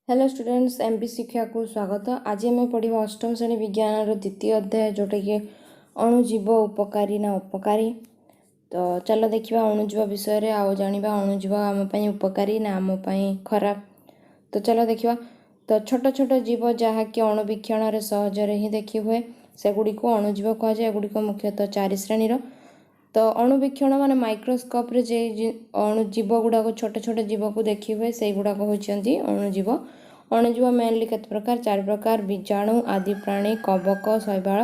Hello students, M B ଶିକ୍ଷାକୁ ସ୍ୱାଗତ। ଆଜି ଆମେ ପଢ଼ିବା ଅଷ୍ଟମ ଶ୍ରେଣୀ ବିଜ୍ଞାନର ଦ୍ୱିତୀୟ ଅଧ୍ୟାୟ, ଯେଉଁଟାକି ଅଣୁଜୀବ ଉପକାରୀ ନା ଅପକାରୀ। ତ ଚାଲ ଦେଖିବା ଅଣୁଜୀବ ବିଷୟରେ ଆଉ ଜାଣିବା ଅଣୁଜୀବ ଆମ ପାଇଁ ଉପକାରୀ ନା ଆମ ପାଇଁ ଖରାପ। ତ ଚାଲ ଦେଖିବା। ତ ଛୋଟ ଛୋଟ ଜୀବ ଯାହାକି ଅଣୁବୀକ୍ଷଣରେ ସହଜରେ ହିଁ ଦେଖି ହୁଏ, ସେଗୁଡ଼ିକୁ ଅଣୁଜୀବ କୁହାଯାଏ। ଏଗୁଡ଼ିକ ମୁଖ୍ୟତଃ ଚାରି ଶ୍ରେଣୀର। ତ ଅଣୁବୀକ୍ଷଣ ମାନେ ମାଇକ୍ରୋସ୍କୋପରେ ଯେ ଅଣୁଜୀବ ଗୁଡ଼ାକ, ଛୋଟ ଛୋଟ ଜୀବକୁ ଦେଖି ହୁଏ, ସେଇଗୁଡ଼ାକ ହେଉଛନ୍ତି ଅଣୁଜୀବ। ଅଣୁଜୀବ ମେନଲି କେତେ ପ୍ରକାର? ଚାରି ପ୍ରକାର: ବୀଜାଣୁ, ଆଦି ପ୍ରାଣୀ, କବକ, ଶୈବାଳ,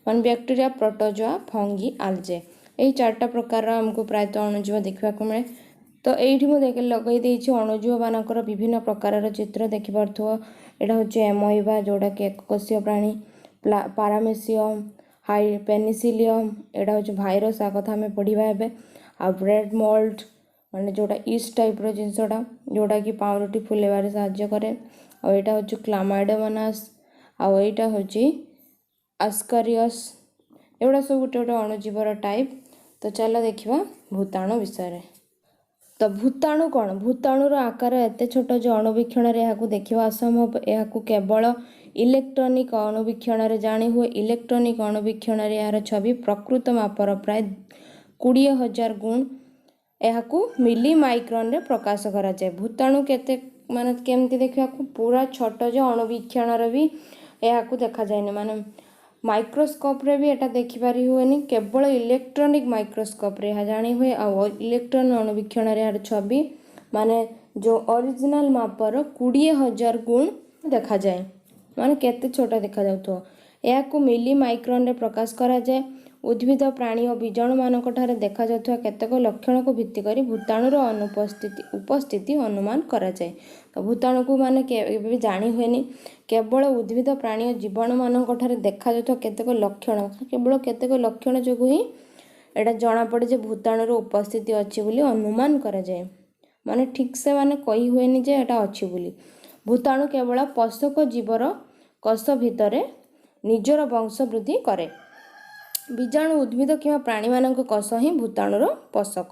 ମାନେ ବ୍ୟାକ୍ଟେରିଆ, ପ୍ରୋଟୋଜୋଆ, ଫଙ୍ଗି, ଆଲଜେ। ଏହି ଚାରିଟା ପ୍ରକାରର ଆମକୁ ପ୍ରାୟତଃ ଅଣୁଜୀବ ଦେଖିବାକୁ ମିଳେ। ତ ଏଇଠି ମୁଁ ଦେଖ ଲଗାଇ ଦେଇଛି ଅଣୁଜୀବମାନଙ୍କର ବିଭିନ୍ନ ପ୍ରକାରର ଚିତ୍ର, ଦେଖିପାରୁଥିବ। ଏଇଟା ହେଉଛି ଏମୋଇବା, ଯେଉଁଟାକି ଏକକୋଷୀୟ ପ୍ରାଣୀ, ପାରାମେସିୟମ୍, ହାଇ ପେନିସିଲିୟମ୍। ଏଇଟା ହେଉଛି ଭାଇରସ୍, ଆ କଥା ଆମେ ପଢ଼ିବା ଏବେ। ଆଉ ବ୍ରେଡ୍ ମୋଲ୍ଡ, ମାନେ ଯେଉଁଟା ଇଷ୍ଟ ଟାଇପ୍ର ଜିନିଷଟା, ଯେଉଁଟାକି ପାଉରୁଟି ଫୁଲେଇବାରେ ସାହାଯ୍ୟ କରେ। ଆଉ ଏଇଟା ହେଉଛି କ୍ଲାମାଇଡୋମୋନାସ୍, ଆଉ ଏଇଟା ହେଉଛି ଆସ୍କରିୟସ୍। ଏଗୁଡ଼ା ସବୁ ଗୋଟେ ଗୋଟେ ଅଣୁଜୀବର ଟାଇପ୍। ତ ଚାଲ ଦେଖିବା ଭୂତାଣୁ ବିଷୟରେ। ତ ଭୂତାଣୁ କ'ଣ? ଭୂତାଣୁର ଆକାର ଏତେ ଛୋଟ ଯେ ଅଣୁବୀକ୍ଷଣରେ ଏହାକୁ ଦେଖିବା ଅସମ୍ଭବ। ଏହାକୁ କେବଳ ଇଲେକ୍ଟ୍ରୋନିକ୍ ଅଣୁବୀକ୍ଷଣରେ ଜାଣି ହୁଏ। ଇଲେକ୍ଟ୍ରୋନିକ୍ ଅଣୁବୀକ୍ଷଣରେ ଏହାର ଛବି ପ୍ରକୃତ ମାପର ପ୍ରାୟ 20,000 ଗୁଣ। ଏହାକୁ ମିଲି ମାଇକ୍ରନରେ ପ୍ରକାଶ କରାଯାଏ। ଭୂତାଣୁ କେତେ, ମାନେ କେମିତି ଦେଖିବାକୁ? ପୁରା ଛୋଟ ଯେ ଅଣୁବୀକ୍ଷଣରେ ବି ଏହାକୁ ଦେଖାଯାଏନି, ମାନେ ମାଇକ୍ରୋସ୍କୋପରେ ବି ଏଇଟା ଦେଖିପାରି ହୁଏନି। କେବଳ ଇଲେକ୍ଟ୍ରୋନିକ୍ ମାଇକ୍ରୋସ୍କୋପରେ ଏହା ଜାଣି ହୁଏ। ଆଉ ଇଲେକ୍ଟ୍ରନ୍ ଅଣୁବୀକ୍ଷଣରେ ଏହାର ଛବି ମାନେ ଯେଉଁ ଅରିଜିନାଲ ମାପର 20,000 ଗୁଣ ଦେଖାଯାଏ, ମାନେ କେତେ ଛୋଟ ଦେଖାଯାଉଥିବ। ଏହାକୁ ମିଲି ମାଇକ୍ରନରେ ପ୍ରକାଶ କରାଯାଏ। ଉଦ୍ଭିଦ, ପ୍ରାଣୀ ଓ ବୀଜାଣୁମାନଙ୍କ ଠାରେ ଦେଖାଯାଉଥିବା କେତେକ ଲକ୍ଷଣକୁ ଭିତ୍ତି କରି ଭୂତାଣୁର ଅନୁପସ୍ଥିତି ଉପସ୍ଥିତି ଅନୁମାନ କରାଯାଏ। ତ ଭୂତାଣୁକୁ ମାନେ କେବେ ବି ଜାଣି ହୁଏନି। କେବଳ ଉଦ୍ଭିଦ, ପ୍ରାଣୀ ଓ ଜୀବାଣୁମାନଙ୍କ ଠାରେ ଦେଖାଯାଉଥିବା କେତେକ ଲକ୍ଷଣ, କେବଳ କେତେକ ଲକ୍ଷଣ ଯୋଗୁଁ ହିଁ ଏଇଟା ଜଣାପଡ଼େ ଯେ ଭୂତାଣୁର ଉପସ୍ଥିତି ଅଛି ବୋଲି ଅନୁମାନ କରାଯାଏ। ମାନେ ଠିକ୍ସେ ମାନେ କହି ହୁଏନି ଯେ ଏଇଟା ଅଛି ବୋଲି। ଭୂତାଣୁ କେବଳ ପୋଷକ ଜୀବର କୋଷ ଭିତରେ ନିଜର ବଂଶ ବୃଦ୍ଧି କରେ। ବୀଜାଣୁ, ଉଦ୍ଭିଦ କିମ୍ବା ପ୍ରାଣୀମାନଙ୍କ କୋଷ ହିଁ ଭୂତାଣୁର ପୋଷକ।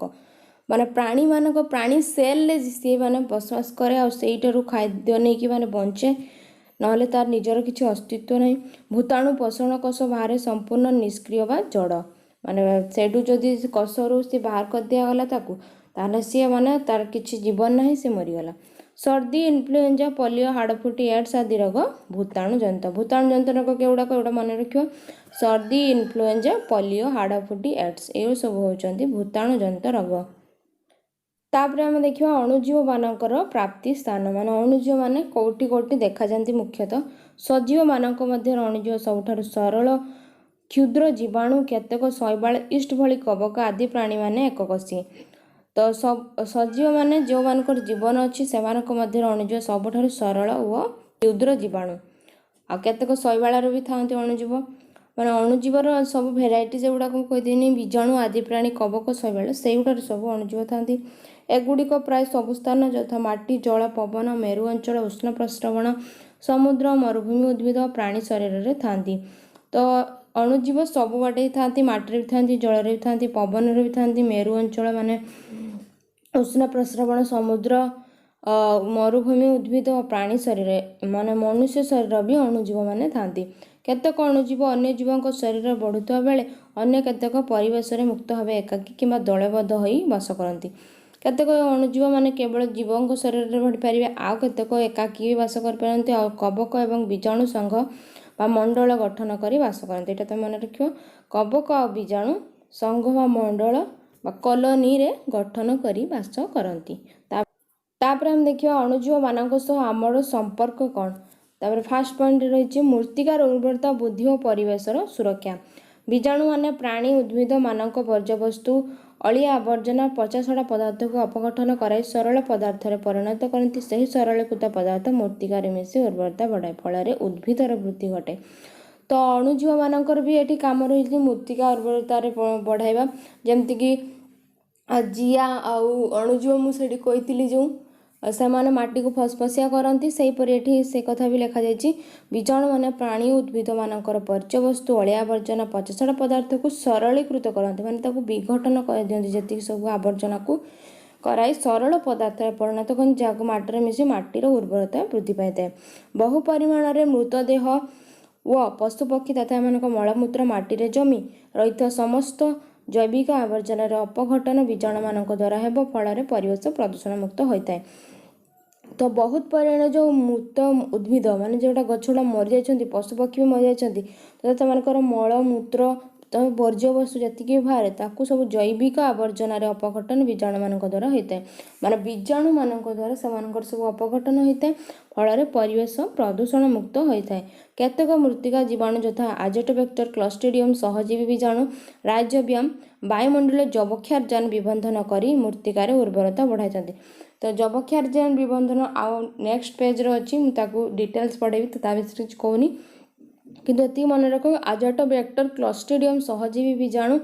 ମାନେ ପ୍ରାଣୀମାନଙ୍କ ପ୍ରାଣୀ ସେଲ୍ରେ ସିଏ ମାନେ ବସବାସ କରେ ଆଉ ସେଇଠାରୁ ଖାଦ୍ୟ ନେଇକି ମାନେ ବଞ୍ଚେ, ନହେଲେ ତାର ନିଜର କିଛି ଅସ୍ତିତ୍ୱ ନାହିଁ। ଭୂତାଣୁ ପୋଷଣ କୋଷ ବାହାରେ ସମ୍ପୂର୍ଣ୍ଣ ନିଷ୍କ୍ରିୟ ବା ଜଡ଼। ମାନେ ସେଇଠୁ ଯଦି କୋଷରୁ ସେ ବାହାର କରିଦିଆଗଲା ତାକୁ, ତାହେଲେ ସିଏ ମାନେ ତାର କିଛି ଜୀବନ ନାହିଁ, ସେ ମରିଗଲା। ସର୍ଦ୍ଦି, ଇନଫ୍ଲୁଏଞ୍ଜା, ପୋଲିଓ, ହାଡ଼ଫୁଟି, ଏଡ୍ସ ଆଦି ରୋଗ ଭୂତାଣୁ ଜନିତ। ଭୂତାଣୁ ଜନିତ ରୋଗ କେଉଁଗୁଡ଼ାକ? ଏଗୁଡ଼ା ମନେ ରଖିବ: ସର୍ଦ୍ଦି, ଇନଫ୍ଲୁଏଞ୍ଜା, ପୋଲିଓ, ହାଡ଼ଫୁଟି, ଏଡ୍ସ, ଏଗୁଡ଼ା ସବୁ ହେଉଛନ୍ତି ଭୂତାଣୁ ଜନିତ ରୋଗ। ତାପରେ ଆମେ ଦେଖିବା ଅଣୁଜୀବମାନଙ୍କର ପ୍ରାପ୍ତି ସ୍ଥାନ, ମାନେ ଅଣୁଜୀବମାନେ କେଉଁଠି କେଉଁଠି ଦେଖାଯାଆନ୍ତି ମୁଖ୍ୟତଃ। ସଜୀବମାନଙ୍କ ମଧ୍ୟରେ ଅଣୁଜୀବ ସବୁଠାରୁ ସରଳ କ୍ଷୁଦ୍ର ଜୀବାଣୁ। କେତେକ ଶୈବାଳ, ଇଷ୍ଟ ଭଳି କବକ, ଆଦି ପ୍ରାଣୀମାନେ ଏକକୋଷୀ। ତ ସଜୀବମାନେ, ଯେଉଁମାନଙ୍କର ଜୀବନ ଅଛି, ସେମାନଙ୍କ ମଧ୍ୟରେ ଅଣୁଜୀବ ସବୁଠାରୁ ସରଳ ଓ କ୍ଷୁଦ୍ର ଜୀବାଣୁ। ଆଉ କେତେକ ଶୈବାଳରେ ବି ଥାଆନ୍ତି ଅଣୁଜୀବ। ମାନେ ଅଣୁଜୀବର ସବୁ ଭେରାଇଟି ଯେଗୁଡ଼ାକ ମୁଁ କହିଦେଇନି, ବୀଜାଣୁ, ଆଦି ପ୍ରାଣୀ, କବକ, ଶୈବାଳ, ସେଇଗୁଡ଼ାରେ ସବୁ ଅଣୁଜୀବ ଥାନ୍ତି। ଏଗୁଡ଼ିକ ପ୍ରାୟ ସବୁ ସ୍ଥାନ ଯଥା ମାଟି, ଜଳ, ପବନ, ମେରୁ ଅଞ୍ଚଳ, ଉଷ୍ଣ ପ୍ରସ୍ରବଣ, ସମୁଦ୍ର, ମରୁଭୂମି, ଉଦ୍ଭିଦ, ପ୍ରାଣୀ ଶରୀରରେ ଥାନ୍ତି। ତ ଅଣୁଜୀବ ସବୁଆଡ଼େ ଥାନ୍ତି। ମାଟିରେ ବି ଥାନ୍ତି, ଜଳରେ ବି ଥାନ୍ତି, ପବନରେ ବି ଥାନ୍ତି, ମେରୁ ଅଞ୍ଚଳ ମାନେ ଉଷ୍ଣ ପ୍ରସ୍ରବଣ, ସମୁଦ୍ର, ମରୁଭୂମି, ଉଦ୍ଭିଦ ଓ ପ୍ରାଣୀ ଶରୀର, ମାନେ ମନୁଷ୍ୟ ଶରୀର ବି ଅଣୁଜୀବ ମାନେ ଥାନ୍ତି। କେତେକ ଅଣୁଜୀବ ଅନ୍ୟ ଜୀବଙ୍କ ଶରୀରରେ ବଢ଼ୁଥିବା ବେଳେ ଅନ୍ୟ କେତେକ ପରିବେଶରେ ମୁକ୍ତ ଭାବେ ଏକାକୀ କିମ୍ବା ଦଳବଦ୍ଧ ହୋଇ ବାସ କରନ୍ତି। କେତେକ ଅଣୁଜୀବ ମାନେ କେବଳ ଜୀବଙ୍କ ଶରୀରରେ ବଢ଼ିପାରିବେ, ଆଉ କେତେକ ଏକାକୀ ବି ବାସ କରିପାରନ୍ତି। ଆଉ କବକ ଏବଂ ବୀଜାଣୁ ସଂଘ ବା ମଣ୍ଡଳ ଗଠନ କରି ବାସ କରନ୍ତି। ଏଇଟା ତ ମନେ ରଖିବ, କବକ ଆଉ ବୀଜାଣୁ ସଂଘ ବା ମଣ୍ଡଳ ବା କଲୋନୀରେ ଗଠନ କରି ବାସ କରନ୍ତି। ତାପରେ ଆମେ ଦେଖିବା ଅଣୁଜୀବମାନଙ୍କ ସହ ଆମର ସମ୍ପର୍କ କ'ଣ। ତାପରେ ଫାର୍ଷ୍ଟ ପଏଣ୍ଟ ରହିଛି ମୃତ୍ତିକାର ଉର୍ବରତା ବୃଦ୍ଧି ଓ ପରିବେଶର ସୁରକ୍ଷା। ବୀଜାଣୁମାନେ ପ୍ରାଣୀ, ଉଦ୍ଭିଦମାନଙ୍କ ବର୍ଜ୍ୟବସ୍ତୁ, ଅଳିଆ ଆବର୍ଜନା, ପଚାସଢ଼ା ପଦାର୍ଥକୁ ଅପଗଠନ କରାଇ ସରଳ ପଦାର୍ଥରେ ପରିଣତ କରନ୍ତି। ସେହି ସରଳୀକୃତ ପଦାର୍ଥ ମୃତ୍ତିକାରେ ମିଶି ଉର୍ବରତା ବଢ଼ାଏ, ଫଳରେ ଉଦ୍ଭିଦର ବୃଦ୍ଧି ଘଟେ। ତ ଅଣୁଜୀବମାନଙ୍କର ବି ଏଠି କାମ ରହିଛି ମୃତ୍ତିକା ଉର୍ବରତାରେ ବଢ଼ାଇବା। ଯେମିତିକି ଜିଆ ଆଉ ଅଣୁଜୀବ ମୁଁ ସେଠି କହିଥିଲି ଯେଉଁ ସେମାନେ ମାଟିକୁ ଫସଫସିଆ କରନ୍ତି, ସେହିପରି ଏଠି ସେ କଥା ବି ଲେଖାଯାଇଛି। ବୀଜାଣୁମାନେ ପ୍ରାଣୀ, ଉଦ୍ଭିଦମାନଙ୍କର ବର୍ଜ୍ୟବସ୍ତୁ, ଅଳିଆ ଆବର୍ଜନା, ପଚାସଢ଼ା ପଦାର୍ଥକୁ ସରଳୀକୃତ କରନ୍ତି, ମାନେ ତାକୁ ବିଘଟନ କରିଦିଅନ୍ତି, ଯେତିକି ସବୁ ଆବର୍ଜନାକୁ କରାଇ ସରଳ ପଦାର୍ଥରେ ପରିଣତ କରନ୍ତି, ଯାହାକୁ ମାଟିରେ ମିଶି ମାଟିର ଉର୍ବରତା ବୃଦ୍ଧି ପାଇଥାଏ। ବହୁ ପରିମାଣରେ ମୃତଦେହ ଓ ପଶୁପକ୍ଷୀ ତଥା ଏମାନଙ୍କ ମଳମୂତ୍ର ମାଟିରେ ଜମି ରହିଥିବା ସମସ୍ତ ଜୈବିକ ଆବର୍ଜନାର ଅପଘଟନ ବୀଜାଣୁମାନଙ୍କ ଦ୍ୱାରା ହେବ, ଫଳରେ ପରିବେଶ ପ୍ରଦୂଷଣ ମୁକ୍ତ ହୋଇଥାଏ। ତ ବହୁତ ପରିମାଣରେ ଯେଉଁ ମୃତ ଉଦ୍ଭିଦ, ମାନେ ଯେଉଁଟା ଗଛ ଗୁଡ଼ା ମରିଯାଇଛନ୍ତି, ପଶୁପକ୍ଷୀ ବି ମରିଯାଇଛନ୍ତି, ତ ସେମାନଙ୍କର ମଳମୂତ୍ର, ତ ବର୍ଜ୍ୟବସ୍ତୁ ଯେତିକି ବି ବାହାରେ, ତାକୁ ସବୁ ଜୈବିକ ଆବର୍ଜନାରେ ଅପଘଟନ ବୀଜାଣୁମାନଙ୍କ ଦ୍ୱାରା ହୋଇଥାଏ। ମାନେ ବୀଜାଣୁମାନଙ୍କ ଦ୍ୱାରା ସେମାନଙ୍କର ସବୁ ଅପଘଟନ ହୋଇଥାଏ, ଫଳରେ ପରିବେଶ ପ୍ରଦୂଷଣ ମୁକ୍ତ ହୋଇଥାଏ। କେତେକ ମୃତ୍ତିକା ଜୀବାଣୁ ଯଥା ଆଜେଟୋବେକ୍ଟର, କ୍ଲଷ୍ଟ୍ରିଡ଼ିୟମ୍, ସହଜୀବୀ ବୀଜାଣୁ, ରାଇଜୋବିୟମ୍ ବାୟୁମଣ୍ଡଳୀୟ ଯବକ୍ଷାରଜାନ ବିବନ୍ଧନ କରି ମୃତ୍ତିକାରେ ଉର୍ବରତା ବଢ଼ାଇଥାନ୍ତି। ତ ଯବକ୍ଷାରଜାନ ବିବନ୍ଧନ ଆଉ ନେକ୍ସଟ ପେଜ୍ରେ ଅଛି, ମୁଁ ତାକୁ ଡିଟେଲ୍ସ ପଢ଼େଇବି, ତ ତା ବିଷୟରେ କିଛି କହୁନି। କିନ୍ତୁ ଏତିକି ମନେ ରଖ, ଆଜେଟୋବେକ୍ଟର, କ୍ଲଷ୍ଟ୍ରିଡ଼ିୟମ୍, ସହଜୀବୀ ବୀଜାଣୁ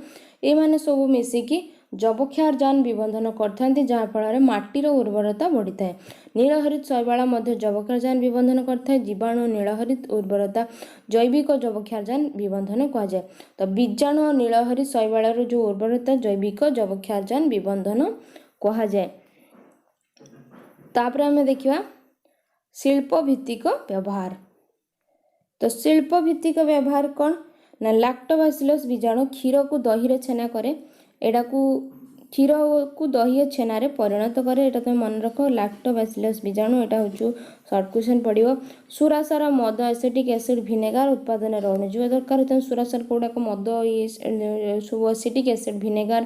ଏମାନେ ସବୁ ମିଶିକି ଯବକ୍ଷାରଜାନ ବିବନ୍ଧନ କରିଥାନ୍ତି, ଯାହାଫଳରେ ମାଟିର ଉର୍ବରତା ବଢ଼ିଥାଏ। ନୀଳହରିତ ଶୈବାଳ ମଧ୍ୟ ଯବକ୍ଷାରଜାନ ବିବନ୍ଧନ କରିଥାଏ। ଜୀବାଣୁ ନୀଳହରିତ ଉର୍ବରତା ଜୈବିକ ଯବକ୍ଷାରଜାନ ବିବନ୍ଧନ କୁହାଯାଏ। ତ ବୀଜାଣୁ ଆଉ ନୀଳହରିତ ଶୈବାଳର ଯେଉଁ ଉର୍ବରତା ଜୈବିକ ଯବକ୍ଷାରଜାନ ବିବନ୍ଧନ କୁହାଯାଏ। ତାପରେ ଆମେ ଦେଖିବା ଶିଳ୍ପ ଭିତ୍ତିକ ବ୍ୟବହାର। ତ ଶିଳ୍ପ ଭିତ୍ତିକ ବ୍ୟବହାର କ'ଣ ନା, ଲାକ୍ଟୋବାସିଲସ୍ ବୀଜାଣୁ କ୍ଷୀରକୁ ଦହିରେ ଛେନା କରେ, ଏଇଟାକୁ କ୍ଷୀରକୁ ଦହି ଓ ଛେନାରେ ପରିଣତ କରେ। ଏଇଟା ତୁମେ ମନେ ରଖ, ଲାକ୍ଟୋବାସିଲସ୍ ବୀଜାଣୁ, ଏଇଟା ହେଉଛି ସର୍ଟ କ୍ୱେଶ୍ଚନ୍ ପଡ଼ିବ। ସୁରାସାର, ମଦ, ଏସିଟିକ୍ ଏସିଡ୍, ଭିନେଗାର ଉତ୍ପାଦନରେ ଅଣୁଜୀବ ଦରକାର ହୋଇଥାଏ। ସୁରାସାର କେଉଁଟାକ ମଦ ଇଏ ସବୁ ଏସିଟିକ୍ ଏସିଡ୍, ଭିନେଗାର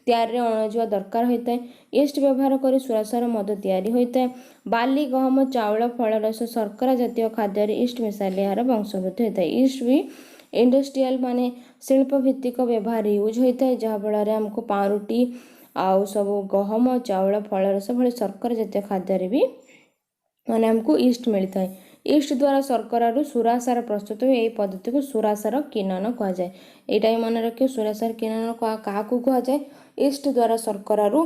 ତିଆରିରେ ଅଣୁଜୀବ ଦରକାର ହୋଇଥାଏ। ଇଷ୍ଟ ବ୍ୟବହାର କରି ସୁରାସାର, ମଦ ତିଆରି ହୋଇଥାଏ। ବାଲି, ଗହମ, ଚାଉଳ, ଫଳରସ, ଶର୍କରା ଜାତୀୟ ଖାଦ୍ୟରେ ଇଷ୍ଟ ମିଶାଇଲେ ଏହାର ବଂଶବୃଦ୍ଧି ହୋଇଥାଏ। ଇଷ୍ଟ ବି ଇଣ୍ଡଷ୍ଟ୍ରିଆଲ ମାନେ ଶିଳ୍ପ ଭିତ୍ତିକ ବ୍ୟବହାର ୟୁଜ୍ ହୋଇଥାଏ, ଯାହାଫଳରେ ଆମକୁ ପାଉଁରୁଟି ଆଉ ସବୁ ଗହମ, ଚାଉଳ, ଫଳରସ ଭଳି ଶର୍କରା ଜାତୀୟ ଖାଦ୍ୟରେ ବି ମାନେ ଆମକୁ ଇଷ୍ଟ ମିଳିଥାଏ। ଇଷ୍ଟ ଦ୍ୱାରା ଶର୍କରାରୁ ସୁରାସାର ପ୍ରସ୍ତୁତ ହୁଏ। ଏହି ପଦ୍ଧତିକୁ ସୁରାସାର କିନନ କୁହାଯାଏ। ଏଇଟା ବି ମନେ ରଖିବ, ସୁରାସାର କିନନ କାହାକୁ କୁହାଯାଏ? ଇଷ୍ଟ ଦ୍ୱାରା ଶର୍କରାରୁ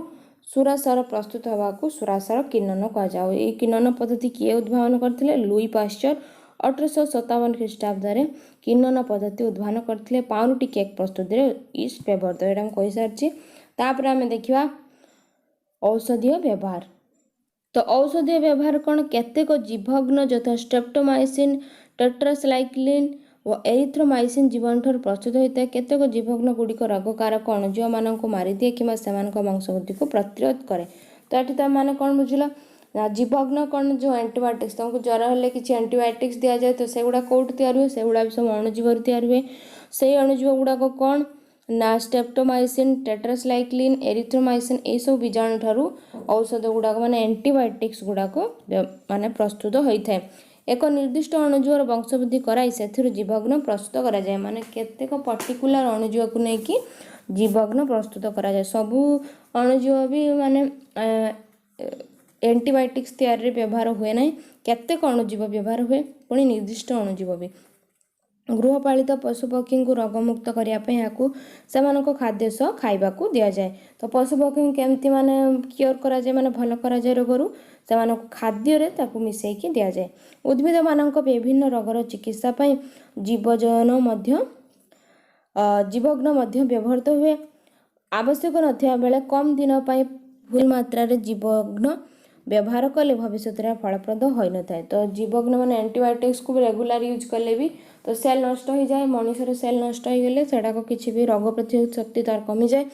ସୁରାସାର ପ୍ରସ୍ତୁତ ହେବାକୁ ସୁରାସାର କିନନ କୁହାଯାଏ। ଆଉ ଏଇ କିନନ ପଦ୍ଧତି କିଏ ଉଦ୍ଭାବନ କରିଥିଲେ? ଲୁଇ ପାଶ୍ଚର 1857 ଖ୍ରୀଷ୍ଟାବ୍ଦରେ କିନନ ପଦ୍ଧତି ଉଦ୍ଭାବନ କରିଥିଲେ। ପାଉଁରୁଟି କେକ୍ ପ୍ରସ୍ତୁତିରେ ଇଷ୍ଟ ବ୍ୟବହୃତ, ଏଇଟା ମୁଁ କହିସାରିଛି। ତାପରେ ଆମେ ଦେଖିବା ଔଷଧୀୟ ବ୍ୟବହାର। ତ ଔଷଧୀୟ ବ୍ୟବହାର କ'ଣ? କେତେକ ଜୀବଘ୍ନ ଯଥା ଷ୍ଟ୍ରେପ୍ଟୋମାଇସିନ୍, ଟେଟ୍ରାସାଇକ୍ଲିନ୍ ଓ ଏରିଥ୍ରୋମାଇସିନ୍ ଜୀବାଣୁଠାରୁ ପ୍ରସ୍ତୁତ ହୋଇଥାଏ। କେତେକ ଜୀବଘ୍ନ ଗୁଡ଼ିକ ରୋଗକାରକ ଅଣୁଜୀବମାନଙ୍କୁ ମାରିଦିଏ କିମ୍ବା ସେମାନଙ୍କ ବଂଶବୃଦ୍ଧିକୁ ପ୍ରତିରୋଧ କରେ। ତ ଏଠି ତମେମାନେ କ'ଣ ବୁଝିଲ ନା, ଜୀବଘ୍ନ କ'ଣ? ଯେଉଁ ଆଣ୍ଟିବାୟୋଟିକ୍ସ, ତୁମକୁ ଜ୍ୱର ହେଲେ କିଛି ଆଣ୍ଟିବାୟୋଟିକ୍ସ ଦିଆଯାଏ, ତ ସେଗୁଡ଼ା କେଉଁଠୁ ତିଆରି ହୁଏ? ସେଗୁଡ଼ା ବି ସବୁ ଅଣୁଜୀବରୁ ତିଆରି ହୁଏ। ସେଇ ଅଣୁଜୀବ ଗୁଡ଼ାକ କ'ଣ ନା, ଷ୍ଟ୍ରେପ୍ଟୋମାଇସିନ୍, ଟେଟ୍ରାସାଇକ୍ଲିନ୍, ଏରିଥ୍ରୋମାଇସିନ୍ ଏଇସବୁ ବୀଜାଣୁ ଠାରୁ ଔଷଧ ଗୁଡ଼ାକ ମାନେ ଆଣ୍ଟିବାୟୋଟିକ୍ସ ଗୁଡ଼ାକ ମାନେ ପ୍ରସ୍ତୁତ ହୋଇଥାଏ। ଏକ ନିର୍ଦ୍ଦିଷ୍ଟ ଅଣୁଜୀବର ବଂଶବୃଦ୍ଧି କରାଇ ସେଥିରୁ ଜୀବଘ୍ନ ପ୍ରସ୍ତୁତ କରାଯାଏ। ମାନେ କେତେକ ପର୍ଟିକୁଲାର ଅଣୁଜୀବକୁ ନେଇକି ଜୀବଘ୍ନ ପ୍ରସ୍ତୁତ କରାଯାଏ। ସବୁ ଅଣୁଜୀବ ବି ମାନେ ଆଣ୍ଟିବାୟୋଟିକ୍ସ ତିଆରିରେ ବ୍ୟବହାର ହୁଏ ନାହିଁ, କେତେକ ଅଣୁଜୀବ ବ୍ୟବହାର ହୁଏ, ପୁଣି ନିର୍ଦ୍ଦିଷ୍ଟ ଅଣୁଜୀବ ବି। ଗୃହପାଳିତ ପଶୁପକ୍ଷୀଙ୍କୁ ରୋଗମୁକ୍ତ କରିବା ପାଇଁ ଏହାକୁ ସେମାନଙ୍କ ଖାଦ୍ୟ ସହ ଖାଇବାକୁ ଦିଆଯାଏ। ତ ପଶୁପକ୍ଷୀଙ୍କୁ କେମିତି ମାନେ କ୍ୟୋର କରାଯାଏ, ମାନେ ଭଲ କରାଯାଏ ରୋଗରୁ? ସେମାନଙ୍କୁ ଖାଦ୍ୟରେ ତାକୁ ମିଶାଇକି ଦିଆଯାଏ। ଉଦ୍ଭିଦମାନଙ୍କ ବିଭିନ୍ନ ରୋଗର ଚିକିତ୍ସା ପାଇଁ ଜୀବଜନ ମଧ୍ୟ ଜୀବଘ୍ନ ମଧ୍ୟ ବ୍ୟବହୃତ ହୁଏ। ଆବଶ୍ୟକ ନଥିବା ବେଳେ କମ୍ ଦିନ ପାଇଁ ଭୁଲ ମାତ୍ରାରେ ଜୀବଘ୍ନ ବ୍ୟବହାର କଲେ ଭବିଷ୍ୟତରେ ଏହା ଫଳପ୍ରଦ ହୋଇନଥାଏ। ତ ଜୀବଘ୍ନ ମାନେ ଆଣ୍ଟିବାୟୋଟିକ୍ସକୁ ବି ରେଗୁଲାର ୟୁଜ୍ କଲେ ବି ତ ସେଲ୍ ନଷ୍ଟ ହୋଇଯାଏ। ମଣିଷର ସେଲ୍ ନଷ୍ଟ ହୋଇଗଲେ ସେଟାକୁ କିଛି ବି ରୋଗ ପ୍ରତିରୋଧ ଶକ୍ତି ତାର କମିଯାଏ।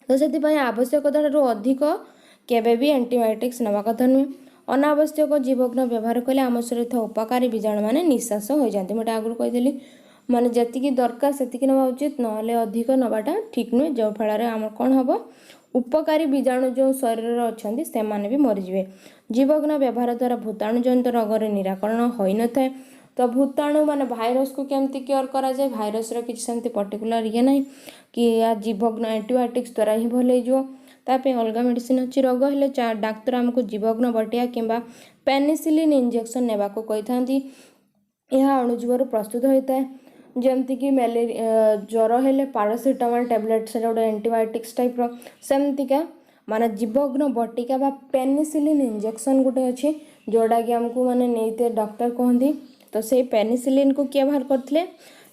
ତ ସେଥିପାଇଁ ଆବଶ୍ୟକତା ଠାରୁ ଅଧିକ କେବେ ବି ଆଣ୍ଟିବାୟୋଟିକ୍ସ ନେବା କଥା ନୁହେଁ। ଅନାବଶ୍ୟକ ଜୀବଘ୍ନ ବ୍ୟବହାର କଲେ ଆମ ଶରୀରରେ ଥିବା ଉପକାରୀ ବୀଜାଣୁମାନେ ନିଃଶ୍ୱାସ ହୋଇଯାଆନ୍ତି। ମୁଁ ଏଇଟା ଆଗରୁ କହିଦେଲି, ମାନେ ଯେତିକି ଦରକାର ସେତିକି ନେବା ଉଚିତ, ନହେଲେ ଅଧିକ ନେବାଟା ଠିକ୍ ନୁହେଁ, ଯେଉଁ ଫଳରେ ଆମର କ'ଣ ହେବ? ଉପକାରୀ ବୀଜାଣୁ ଯେଉଁ ଶରୀରରେ ଅଛନ୍ତି ସେମାନେ ବି ମରିଯିବେ। ଜୀବଘ୍ନ ବ୍ୟବହାର ଦ୍ୱାରା ଭୂତାଣୁ ଜନିତ ରୋଗର ନିରାକରଣ ହୋଇନଥାଏ। ତ ଭୂତାଣୁ ମାନେ ଭାଇରସକୁ କେମିତି କ୍ୟୋର କରାଯାଏ? ଭାଇରସର କିଛି ସେମିତି ପର୍ଟିକୁଲାର ଇଏ ନାହିଁ କି ଏହା ଜୀବଘ୍ନ ଆଣ୍ଟିବାୟୋଟିକ୍ସ ଦ୍ୱାରା ହିଁ ଭଲ ହେଇଯିବ, ତା ପାଇଁ ଅଲଗା ମେଡ଼ିସିନ୍ ଅଛି। ରୋଗ ହେଲେ ଡାକ୍ତର ଆମକୁ ଜୀବଘ୍ନ ବଟିକା କିମ୍ବା ପେନିସିଲିନ୍ ଇଞ୍ଜେକ୍ସନ୍ ନେବାକୁ କହିଥାନ୍ତି। ଏହା ଅଣୁଜୀବରୁ ପ୍ରସ୍ତୁତ ହୋଇଥାଏ। ଯେମିତିକି ମ୍ୟାଲେରିଆ ଜ୍ୱର ହେଲେ ପାରାସିଟାମଲ୍ ଟ୍ୟାବଲେଟ୍, ସେଇଟା ଗୋଟେ ଆଣ୍ଟିବାୟୋଟିକ୍ସ ଟାଇପ୍ର, ସେମିତିକା ମାନେ ଜୀବଘ୍ନ ବଟିକା ବା ପେନିସିଲିନ୍ ଇଞ୍ଜେକ୍ସନ୍ ଗୋଟେ ଅଛି, ଯେଉଁଟାକି ଆମକୁ ମାନେ ନେଇତେ ଡକ୍ଟର କୁହନ୍ତି। ତ ସେଇ ପେନିସିଲିନ୍କୁ କିଏ ବାହାର କରିଥିଲେ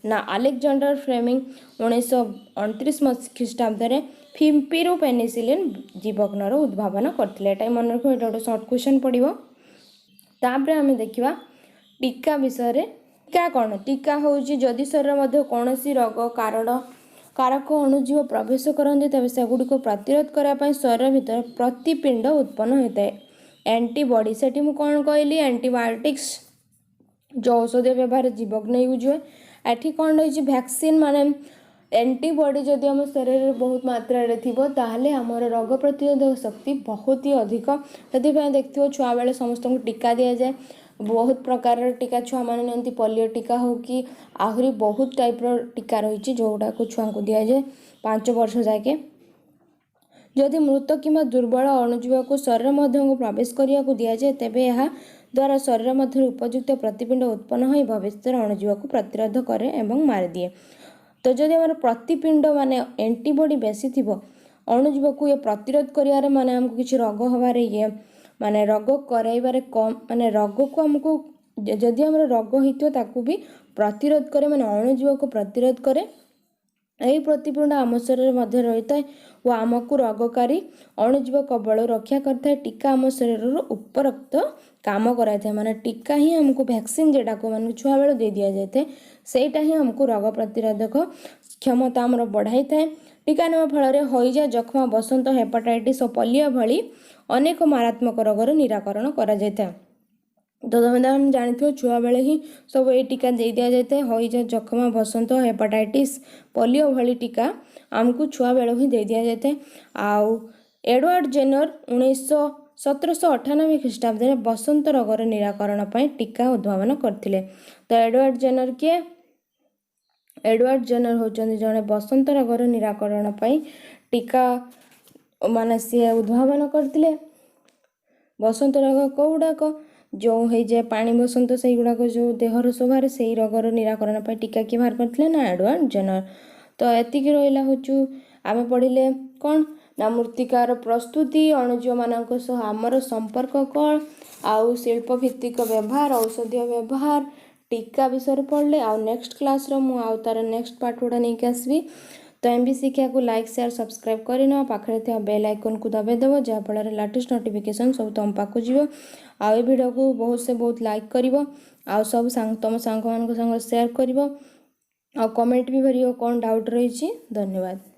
ନା, ଆଲେକ୍ଜାଣ୍ଡର ଫ୍ଲେମିଂ 1929 ଖ୍ରୀଷ୍ଟାବ୍ଦରେ ଫିମ୍ପିରୁ ପେନିସିଲିନ୍ ଜୀବଘ୍ନର ଉଦ୍ଭାବନ କରିଥିଲେ। ଏଇଟା ମନେ ରଖିବ, ଏଇଟା ଗୋଟେ ସର୍ଟ କ୍ୱେଶ୍ଚନ୍ ପଡ଼ିବ। ତାପରେ ଆମେ ଦେଖିବା ଟୀକା ବିଷୟରେ। ଟୀକା କ'ଣ? ଟୀକା ହେଉଛି ଯଦି ଶରୀର ମଧ୍ୟ କୌଣସି ରୋଗ କାରକ ଅଣୁଜୀବ ପ୍ରବେଶ କରନ୍ତି, ତେବେ ସେଗୁଡ଼ିକୁ ପ୍ରତିରୋଧ କରିବା ପାଇଁ ଶରୀର ଭିତରେ ପ୍ରତିପିଣ୍ଡ ଉତ୍ପନ୍ନ ହୋଇଥାଏ, ଆଣ୍ଟିବଡି। ସେଠି ମୁଁ କ'ଣ କହିଲି? ଆଣ୍ଟିବାୟୋଟିକ୍ସ ଯେଉଁ ଔଷଧୀୟ ବ୍ୟବହାର ଜୀବଘ୍ନ ୟୁଜ୍ ହୁଏ। ଏଠି କ'ଣ ରହିଛି? ଭ୍ୟାକ୍ସିନ୍, ମାନେ ଆଣ୍ଟିବଡି ଯଦି ଆମ ଶରୀରରେ ବହୁତ ମାତ୍ରାରେ ଥିବ, ତାହେଲେ ଆମର ରୋଗ ପ୍ରତିରୋଧକ ଶକ୍ତି ବହୁତ ହି ଅଧିକ। ସେଥିପାଇଁ ଦେଖିଥିବ ଛୁଆବେଳେ ସମସ୍ତଙ୍କୁ ଟୀକା ଦିଆଯାଏ। ବହୁତ ପ୍ରକାରର ଟୀକା ଛୁଆମାନେ ନିଅନ୍ତି, ପୋଲିଓ ଟୀକା ହେଉ କି ଆହୁରି ବହୁତ ଟାଇପ୍ର ଟୀକା ରହିଛି, ଯେଉଁଗୁଡ଼ାକୁ ଛୁଆଙ୍କୁ ଦିଆଯାଏ 5 ବର୍ଷ ଯାକେ। ଯଦି ମୃତ କିମ୍ବା ଦୁର୍ବଳ ଅଣୁଜୀବକୁ ଶରୀର ମଧ୍ୟକୁ ପ୍ରବେଶ କରିବାକୁ ଦିଆଯାଏ, ତେବେ ଏହା ଦ୍ୱାରା ଶରୀର ମଧ୍ୟରେ ଉପଯୁକ୍ତ ପ୍ରତିପିଣ୍ଡ ଉତ୍ପନ୍ନ ହୋଇ ଭବିଷ୍ୟତରେ ଅଣୁଜୀବକୁ ପ୍ରତିରୋଧ କରେ ଏବଂ ମାରିଦିଏ। ତ ଯଦି ଆମର ପ୍ରତିପିଣ୍ଡ ମାନେ ଆଣ୍ଟିବଡି ବେଶୀ ଥିବ, ଅଣୁଜୀବକୁ ଇଏ ପ୍ରତିରୋଧ କରିବାରେ, ମାନେ ଆମକୁ କିଛି ରୋଗ ହେବାରେ ଇଏ ମାନେ ରୋଗ କରାଇବାରେ କମ୍, ମାନେ ରୋଗକୁ ଆମକୁ ଯଦି ଆମର ରୋଗ ହେଇଥିବ ତାକୁ ବି ପ୍ରତିରୋଧ କରେ, ମାନେ ଅଣୁଜୀବକୁ ପ୍ରତିରୋଧ କରେ। ଏହି ପ୍ରତିପିଣ୍ଡ ଆମ ଶରୀରରେ ମଧ୍ୟ ରହିଥାଏ ଓ ଆମକୁ ରୋଗକାରୀ ଅଣୁଜୀବ କବଳରୁ ରକ୍ଷା କରିଥାଏ। ଟୀକା ଆମ ଶରୀରରୁ ଉପରୋକ୍ତ କାମ କରାଇଥାଏ। ମାନେ ଟୀକା ହିଁ ଆମକୁ, ଭ୍ୟାକ୍ସିନ୍ ଯେଉଁଟାକୁ ମାନେ ଛୁଆବେଳୁ ଦେଇ ଦିଆଯାଇଥାଏ, ସେଇଟା ହିଁ ଆମକୁ ରୋଗ ପ୍ରତିରୋଧକ କ୍ଷମତା ଆମର ବଢ଼ାଇଥାଏ। ଟୀକା ନେବା ଫଳରେ ହଇଜା, ଯକ୍ଷ୍ମା, ବସନ୍ତ, ହେପାଟାଇଟିସ୍ ଓ ପୋଲିଓ ଭଳି ଅନେକ ମାରାତ୍ମକ ରୋଗର ନିରାକରଣ କରାଯାଇଥାଏ। ତ ତମେ ଜାଣିଥିବ, ଛୁଆବେଳେ ହିଁ ସବୁ ଏଇ ଟୀକା ଦେଇ ଦିଆଯାଇଥାଏ। ହଇଜା, ଯକ୍ଷ୍ମା, ବସନ୍ତ, ହେପାଟାଇଟିସ୍, ପୋଲିଓ ଭଳି ଟୀକା ଆମକୁ ଛୁଆବେଳୁ ହିଁ ଦେଇ ଦିଆଯାଇଥାଏ। ଆଉ ଏଡୱାର୍ଡ ଜେନର 1798 ଖ୍ରୀଷ୍ଟାବ୍ଦରେ ବସନ୍ତ ରୋଗର ନିରାକରଣ ପାଇଁ ଟୀକା ଉଦ୍ଭାବନ କରିଥିଲେ। ତ ଏଡୱାର୍ଡ ଜେନର କିଏ? ଏଡୱାର୍ଡ ଜେନର ହେଉଛନ୍ତି ଜଣେ ବସନ୍ତ ରୋଗର ନିରାକରଣ ପାଇଁ ଟୀକା ମାନେ ସିଏ ଉଦ୍ଭାବନ କରିଥିଲେ। ବସନ୍ତ ରୋଗ କେଉଁଗୁଡ଼ାକ? ଯେଉଁ ହେଇଯାଏ ପାଣି ବସନ୍ତ, ସେଇଗୁଡ଼ାକ ଯେଉଁ ଦେହର ଶୋଭାରେ, ସେଇ ରୋଗର ନିରାକରଣ ପାଇଁ ଟୀକା କିଏ ବାହାର କରିଥିଲେ ନା ଏଡୱାର୍ଡ ଜେନର। ତ ଏତିକି ରହିଲା। ହେଉଛୁ ଆମେ ପଢ଼ିଲେ କ'ଣ ନା ମୃତ୍ତିକାର ପ୍ରସ୍ତୁତି, ଅଣୁଜୀବମାନଙ୍କ ସହ ଆମର ସମ୍ପର୍କ କ'ଣ, ଆଉ ଶିଳ୍ପ ଭିତ୍ତିକ ବ୍ୟବହାର, ଔଷଧୀୟ ବ୍ୟବହାର, ଟୀକା ବିଷୟରେ ପଢ଼ିଲେ। ଆଉ ନେକ୍ସଟ କ୍ଲାସ୍ର ମୁଁ ଆଉ ତାର ନେକ୍ସଟ ପାର୍ଟ ଗୁଡ଼ା ନେଇକି ଆସିବି। ତ ଏମ୍ ବି ଶିକ୍ଷାକୁ ଲାଇକ୍, ସେୟାର, ସବସ୍କ୍ରାଇବ୍ କରିନେବ, ପାଖରେ ଥିବା ବେଲ୍ ଆଇକନ୍କୁ ଦବାଇ ଦେବ, ଯାହାଫଳରେ ଲାଟେଷ୍ଟ ନୋଟିଫିକେସନ୍ ସବୁ ତୁମ ପାଖକୁ ଯିବ। ଆଉ ଏ ଭିଡ଼ିଓକୁ ବହୁତ ସେ ବହୁତ ଲାଇକ୍ କରିବ, ଆଉ ସବୁ ସାଙ୍ଗ ତୁମ ସାଙ୍ଗମାନଙ୍କ ସାଙ୍ଗରେ ସେୟାର କରିବ, ଆଉ କମେଣ୍ଟ ବି କରିବ କ'ଣ ଡାଉଟ୍ ରହିଛି। ଧନ୍ୟବାଦ।